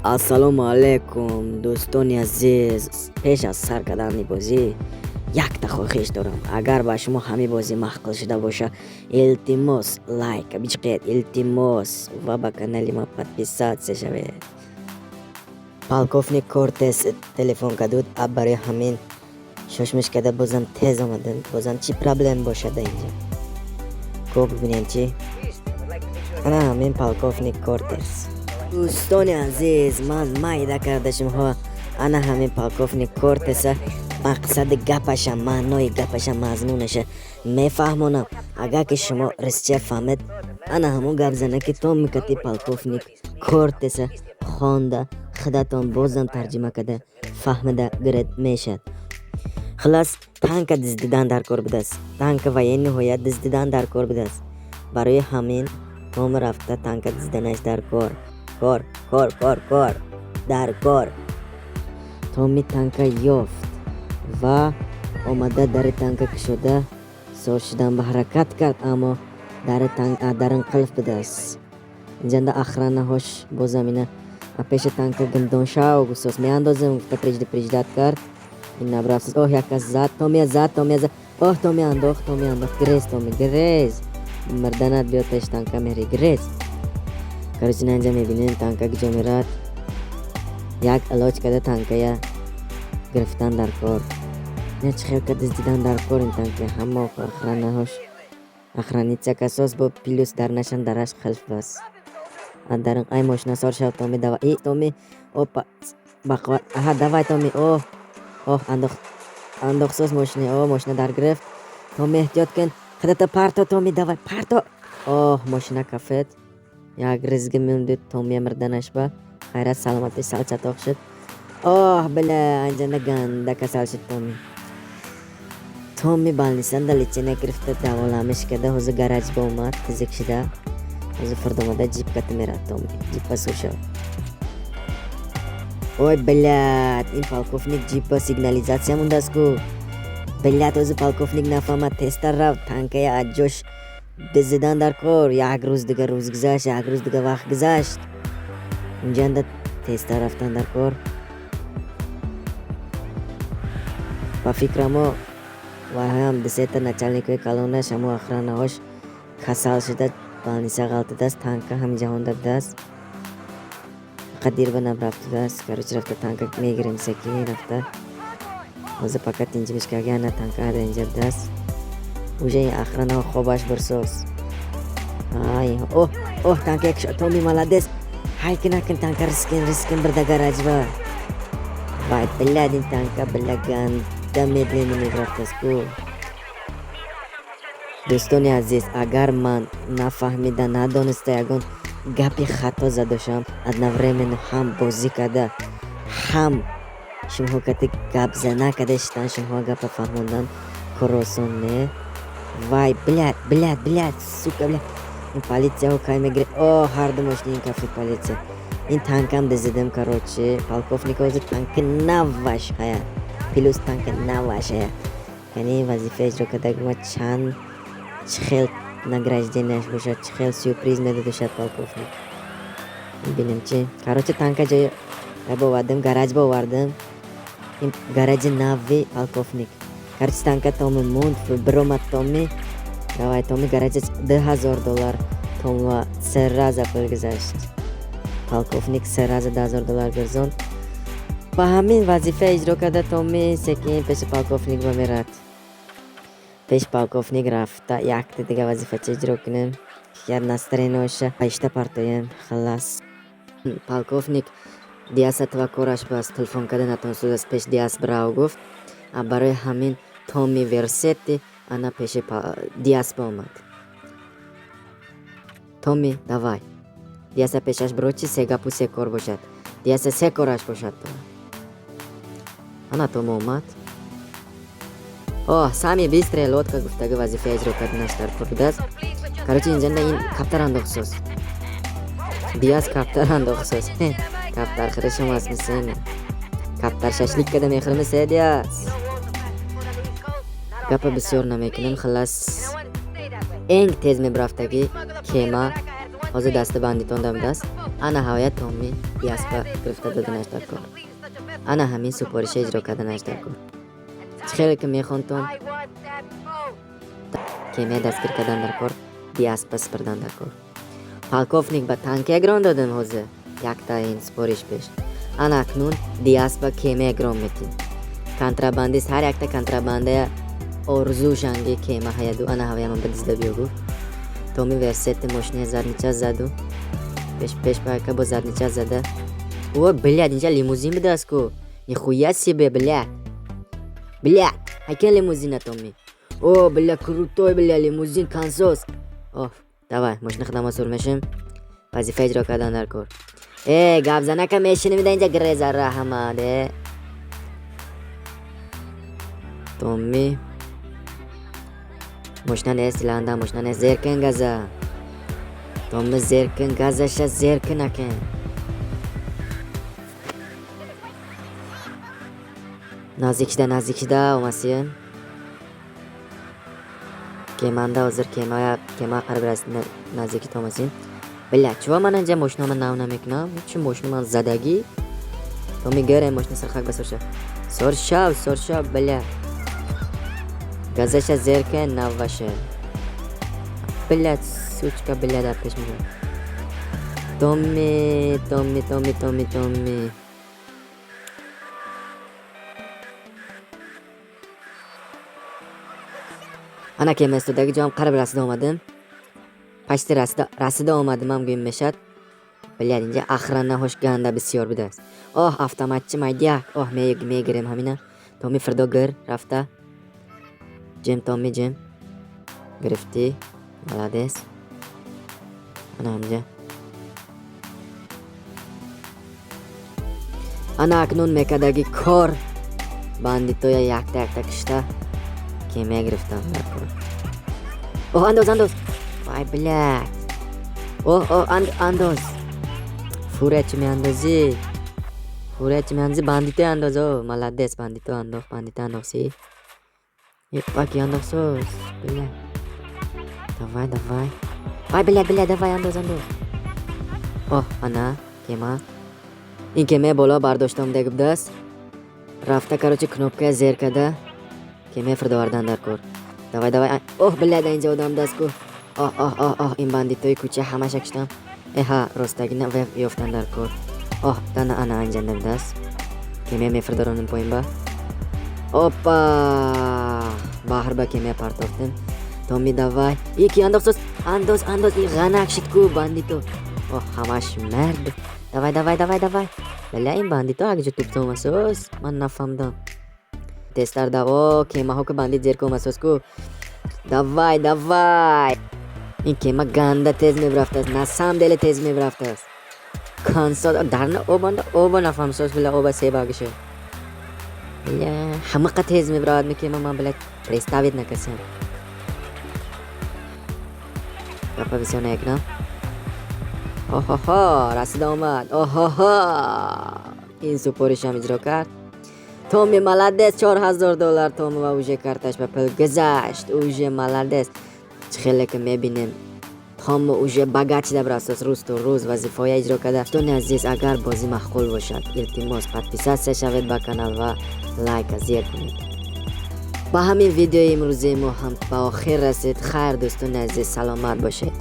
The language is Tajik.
Ассалому алайкум, дӯстони азиз. Пеш аз сар кардани бозӣ якта хоҳиш дорам. Агар ба шумо ҳамин бозӣ маъқул шуда боша, илтимос, лайк бичиқед, илтимос, ва ба канали ма подписаться шавед. Полковник Кортес телефон кардуд, а барои ҳамин шошмиш карда бозам тез омадам. Бозам чӣ проблем бошад инҷа? Ко бибинем чӣ? Ана ҳамин полковник Кортес. Дӯстони азиз, ман майда карда шумоҳо ана ҳамин полковник Кортеса мақсади гапаша, маънои гапаша, мазмунаша мефаҳмонам. Агар ки шумо русча фаҳмед, ана ҳамон гап зана ки Томи кати полковник Кортеса хонда, худатон бозам тарҷима карда фаҳмида гиред мешад. Хуллас, танка диздидан дар кор будааст, танка военный ҳоя диздидан дар кор будааст. Барои ҳамин Томи рафта танка дизданаш дар кор, кор, кор, кор, кор дар кор. Томи танка ёфт ва омада дари танка кушода сор шудан ба ҳаракат кард, аммо дари танк дарин қилф будааст. Инҷанда охрана ҳош бозам ина пеши танка гимдон шав гуфтос, меандозем гуфта предупреждать кард. Ин набрафт. Оҳ, як кас зад, Томия зад, Томия зад. Оҳ, Томи андохт, Томи андохт. Гирез, Томи, гирез, мирданат биёд, пеш танка мери, гирез. Короче, на инҷа мебинем, танка куҷо мерад. Як илоҷ карда танкая гирифтан дар кор. Ина чӣ хел ка диздидан дар кор ин танка. Ҳама охрана ҳош охраница касос бо плюс дар нашан, дараш қилф бас. Дарин ай мошина сор шав, Томи, давай. И Томи, опа, бақват, аҳа, давай, Томи. Оҳ, оҳ, андохт, андохтсоз мошина. О, мошина дар гирифт. Томи, эҳтиёт кун, худата парто. Томи, давай, парто. Оҳ, мошина кафед. Як ризги мемдуд Томия мирданаш ба хайрат, саломатӣ сал чатоқ шуд. Оҳ, бля, анҷанда ганда касал шуд Томи. Томи больница нда лечение гирифта, даволамиш карда, ҳозир гараж ба омад, тизик шида. Ҳозир фурдомада ҷип ката мерад Томи, ҷипа сушав. Ой, блядь, ин полковник ҷипа сигнализация мондааст ку, блядь. Ҳозир полковник нафаҳмад. Тезтар рафт танкая аз ҷош дизидан дар кор. Як рӯз дига рӯз гузашт, як рӯз дига вақт гузашт. Унҷанда тезтар рафтан дар кор. Ба фикрамо, вайҳоям дусета начальник ҳои калонаш, ҳамо охрана ҳош касал шуда, больница ғалтидааст. Танка ҳамин ҷаҳонда будааст, фақат дир ба набрафтудааст. Короче, рафта танка мегирем секин рафта. Ҳозир пока тинҷимиш карги. Ана танка ада инҷа будааст. Уже ин охрана ҳо хобаш бирсоз. Ай, оҳ, оҳ, танка якшо. Томи молодец. Ҳайки накун, танка рискин, рискин бирда гаражба. Вай, блядь, ин танка, бля, ганда медленно мебрафтааст ку. Дӯстони азиз, агар ман нафаҳмида, надониста ягон гапи хато задошам, одновременно ҳам бозӣ карда, ҳам шумоҳо кати гапзана карда шитан, шумоҳо гапа фаҳмондан кор осон не. Вай, блядь, блядь, блядь, сука, блядь, ин полицияҳо кай мегиред? О, ҳарду мошини ин кафи полиция. Ин танкам дизидем. Короче, полковник ҳозир танки наваш ҳая, плюс танки наваш ҳая. Яъне вазифа иҷро карда, чанд чӣ хел награждения ш бошад, чӣ хел сюрприз медодошад полковник, мебинем чи. Короче, танка ҷои бовардем, гараж бовардем, ин гаражи нави полковник. Короче, танка Томи монд, биромад Томи. Давай, Томи, гаража 2000 доллар Томва се раза пул гузашт. Полковник се раза 2000 доллар гирзонд. Ба ҳамин вазифа иҷро карда, Томи секин пеши полковник бамерад. Пеш полковник рафта, якта дига вазифача иҷро кунем, як настроение оша пашта партоем. Халас, полковник Диаса кораш бас телефон карда натонистааст, пеш Диас бирав гуфт. Барои ҳамин Томи Версети ана пеши Диас баомад. Томи, давай, Диаса пешаш биро, чи се гапу се кор бошад, Диаса се кораш бошад. Ана Томи омад. О, самый быстрая лодка гуфтаги вазифа иҷро карданаш дар кор будааст. Короче, инҷанда ин каптар андохсоз Диас, каптар андохсоз. Каптар хӯришам аст мисена, каптар шашлик када мехӯрмисе, Диас. Гапа бисёр намекунем. Халас, энг тез мебрафтаги кема ҳозир дасти бандитон дамидааст. Ана ҳавая Томми биаспа гирифта доданаш дар кор. Ана ҳамин супориша иҷро карданаш дар кор. Чӣ хеле ки мехонтон, кемия дастгир кардан дар кор, биаспа супурдан дар кор. Полковник ба танке гирон додем ҳозир, якта ин супориш пеш. Ана акнун диаспа кемия гирон метин. Контрабандист ҳар якта контрабандая орзу шанги кема ҳаяду ана ҳавая ман ба дизда биё гуфт. Томи версети мошинаи заднича заду. Пеш пеш байка бо заднича зада. О, блядь, инҷа лимузин будааст ку. Нихуя себе, блядь. Блядь, ҳайкен лимузина, Томми. О, бля, крутой, бля, лимузин кансос. Оф, давай, мошина худама сур мешим. Вазифа иҷро кардан дар кор. Э, гапзанака мешинем да инҷа греза раҳмат, э. Томми. Мошина нест, ланда, мошина нест, зер кун газа. Томми зер кун, газаша зер кун акен. Наздик шида, наздик шида омасием. Кеманда ҳозир кема кема қариб наздики томасем. Бля, чува ман инҷа мошинама нав намекунам? Чӣ мошина ман задагӣ? Томи гирем мошина сархак ба сорша. Соршав, соршав, бля. Газаша зер кун, навваша. Бля, сучка, бля, дар пеш мешавад. Томми, Томми, Томми, Томми, Томми. Ана кема истодаги ҷоам қариб расида омадем. Пашти расида расида омадим ҳам гӯем мешад. Блядь, инҷа охранаҳош ганда бисёр будааст. Оҳ, автоматчи майдяк. Оҳ, мегирем ҳамина. Томми фирдо гир рафта. Ҷем, Томми, ҷем. Гирифтӣ. Молодец. Ана ҳамҷа. Ана акнун мекардаги кор бандитоя якта якта кишта кемия гирифтам дар кор. Оҳ, андоз, андоз. Вай, блядь. Оҳ, оҳ, андоз. Фурия чӣ меандозӣ? Фурия чӣ меандозӣ? Бандито андоз. О, молодец, бандито андохт, бандито андохсӣ. Епаки андохсоз. Бля. Давай, давай. Вай, бля, бля, давай, андоз, андоз. Оҳ, ана, кема. Ин кемаи боло бардошта омадаги будааст. Рафта, короче, кнопкая зер карда кемаи фирдовардан дар кор. Давай, давай. Оҳ, бля, да инҷа одам будааст ку. Оҳ, оҳ, оҳ, оҳ, ин бандитои кӯча ҳамаша киштам. Эҳа, ростагина ёфтан дар кор. Оҳ, дана ана инҷанда будааст. Кемия мефирдоронем поин ба. Опа! Баҳр ба кемия партофтем. Томми, давай. Ики андохсоз. Андоз, андоз, и ғанак шид ку бандито. Оҳ, ҳамаш мард. Давай, давай, давай, давай. Бля, ин бандито акҷо тупта омасоз. Ман нафаҳмдам. Тезтар дав. О, кемаҳо ки бандит зер ку омасоз ку. Давай, давай. Ин кема ганда тез мебирафтааст. На самом деле тез мебирафтааст. Кансо дарна обанда оба нафаҳмсоз, бля, оба себагише. Бля, ҳамақа тез мебиравад ми кема, ман, бля, представить накасем. Гапа бисёр наякунам. Оҳоҳо, расида омад. Оҳоҳо. Ин супоришам иҷро кард. Томми молодец, $4000 Томми ва уже карташ ба пул гузашт. Уже молодец. Чӣ хеле ки мебинем, Томми уже богат шида бирастааст рӯз то рӯз вазифаҳоя иҷро карда. Дӯстони азиз, агар бозӣ маъқул бошад, илтимос, подписаться шавед ба канал ва лайка зер кунед. Ба ҳамин видеои имрӯзаи мо ҳам ба охир расид. Хайр, дӯстони азиз, саломат бошед.